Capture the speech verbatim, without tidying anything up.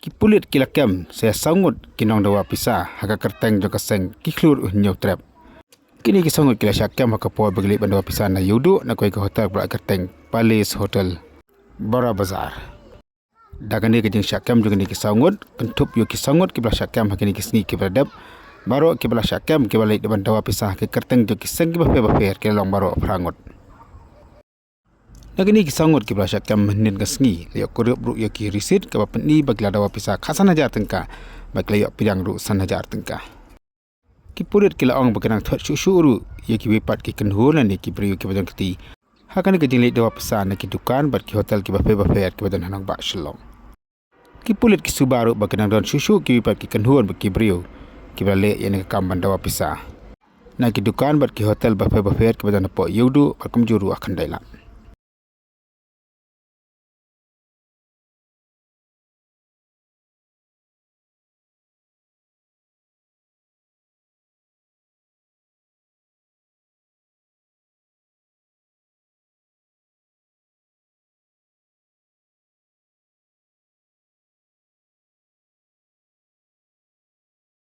Ki pulit ki la kem sa ïa saw ngut ki nongdawa pisa ha ka kyrteng jong ka seng ki khlur u hynñiew trep. Kine ki saw ngut ki la shah kem ha ka por ba ki leit ban dawa pisa na Ïewduh na kawei ka hotel ba la kyrteng Palace Hotel, Bora Bazar. Da kane ka jingshah kem jong kine ki saw ngut, kynthup ïa ki saw ngut kiba la shah kem ha kine ki sngi kiba la dep, baroh kiba la shah kem kiba la leit ban dawa pisa ha ki kyrteng jong ki seng kiba pher bapher ki la long baroh phra ngut. Na kine ki saw ngut kiba la shah kem mynhynnin ka sngi, la ïoh kurup ruh ïa ki risit kaba pyni ba ki la dawa pisa khatsan hajar tyngka, ba ki la ïoh pdiang ruh san hajar tyngka. Ki pulit ki la ong ba ki dang thot shuh shuh ruh ïa kiwei pat ki kynhun lane ki briew kiba don kti ha kane ka jingleit dawa pisa na ki dukan bad ki hotel kiba pher bapher kiba don ha nongbah Shillong. Ki pulit ki suba ruh ba ki dang don shuh shuh kiwei pat ki kynhun bad ki briew kiba la leh ïa kane ka kam ban dawa pisa na ki dukan bad ki hotel bapher bapher kiba don hapoh Ïewduh bad kumjuh ruh ha Khyndailad.